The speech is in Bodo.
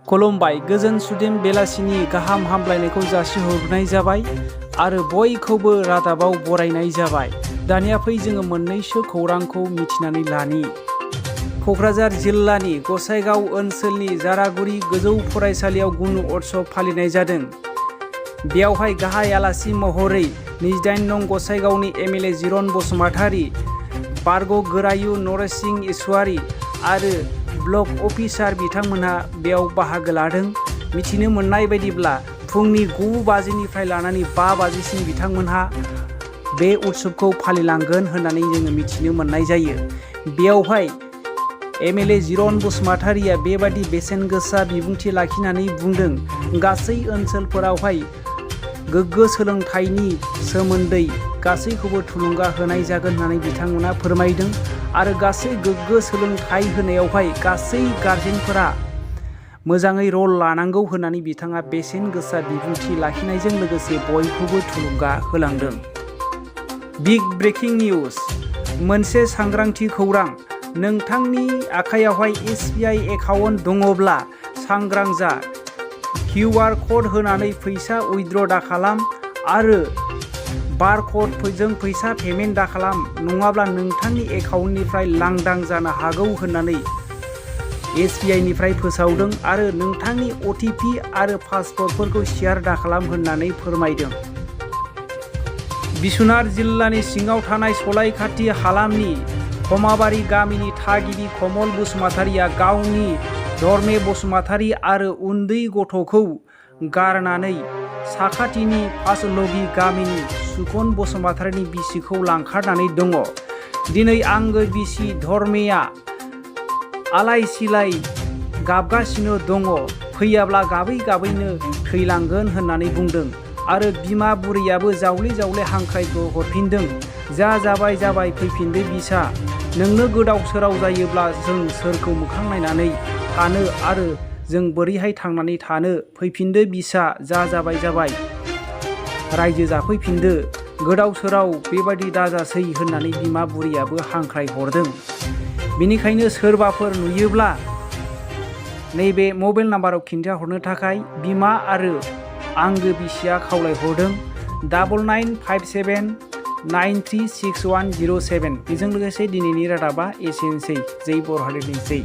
खुलुमबाय गोजोन सुदेम बेलासिनि गाहाम हामलायनायखौ जासिहरनाय जाबाय आरो बयखौबो रादाबाव बरायनाय जाबाय। दानिया फै जोङो मोननैसो खौरांखौ मिथिनानै लानि। कक्राझार जिल्लानि गसाइगाव ओनसोलनि जारागुरि गोजौ फरायसालियाव गुनु उत्सब फालिनाय जादों। बेयावहाय गाहाय आलासि महरै 28 नं गसाइगावनि एमएलए जिरन बसुमतारी, बारग' गोरायु नरेश सिंह ईश्वारी आरो ब्लक अफिसार बिथांमोनहा बेयाव बाहागो लादों। मिथिनो मोननाय बायदिब्ला फुंनि 9 बाजिनिफ्राय लानानै 5 बाजिसिम बिथांमोनहा बे उत्सबखौ फालिलांगोन होननानै जोङो मिथिनो मोननाय जायो। बेयावहाय एमएलए जिरन बसुमतारीया बेबादि बेसेन गोसा बिबुंथि लाखिनानै बुंदों, गासै ओनसोलफोरावहाय गोग्गो सोलोंथाइनि सोमोन्दै गासैखौबो थुलुंगा होनाय जागोन होननानै बिथांमोना फोरमायदों आरो गासै गोग्गो सोलोंथाइ होनायावहाय गासै गारजेनफोरा मोजाङै रल लानांगौ होननानै बिथाङा बेसेन गोसा बिबुंथि लाखिनायजों लोगोसे बयखौबो थुलुंगा होलांदों। बिग ब्रेकिं निउज, मोनसे सांग्रांथि खौरां। नोंथांनि आखायावहाय SBI एकाउन्ट दङब्ला सांग्रां जा। QR क'ड होनानै फैसा उइथड्र दाखालाम आरो बारक'डजों फैसा पेमेन्ट दाखालाम, नङाब्ला नोंथांनि एकाउन्टनिफ्राय लांदां जानो हागौ होननानै SBI निफ्राय फोसावदों आरो नोंथांनि OTP आरो पासवर्डफोरखौ शेयार दाखालाम होननानै फोरमायदों। बिश्वनाथ जिल्लानि सिङाव थानाय सलायखाथि हालामनि खमाबारि गामिनि थागिबि कमल बसुमतारीया गावनि धर्मे बसुमतारी आरो उन्दै गथ'खौ गारनानै साखाथिनि पालidwng गामिनि सुखन बसुमतारीनि बिसिखौ लांखारनानै दङ। दिनै आंगो बिसि धर्मेया आलाय सिलाय गाबगासिनो दङ, फैयाब्ला गाबै गाबैनो थैलांगोन होननानै बुंदों आरो बिमा बुरैयाबो जावले जावले हांख्रायखौ हरफिनदों, जा जाबाय जाबाय फैफिनदो बिसा, नोंनो गोदाव सोराव जायोब्ला जों सोरखौ मोखां नायनानै थानो आरो जों बोरैहाय थांनानै थानो, फैफिनदो बिसा, जा जाबाय जाबाय रायजो जाफैफिनदो, गोदाव सोराव बेबायदि दाजासै होननानै बिमा बुरैयाबो हांख्राय हरदों। बेनिखायनो सोरबाफोर नुयोब्ला नैबे मबाइल नाम्बाराव खिन्थाहरनो थाखाय बिमा आरो आंगो बिसिया खावलायहरदों 9957936107। बेजों लोगोसे दिनैनि रादाबा एसेनोसै। जै बर' हारिनि जै।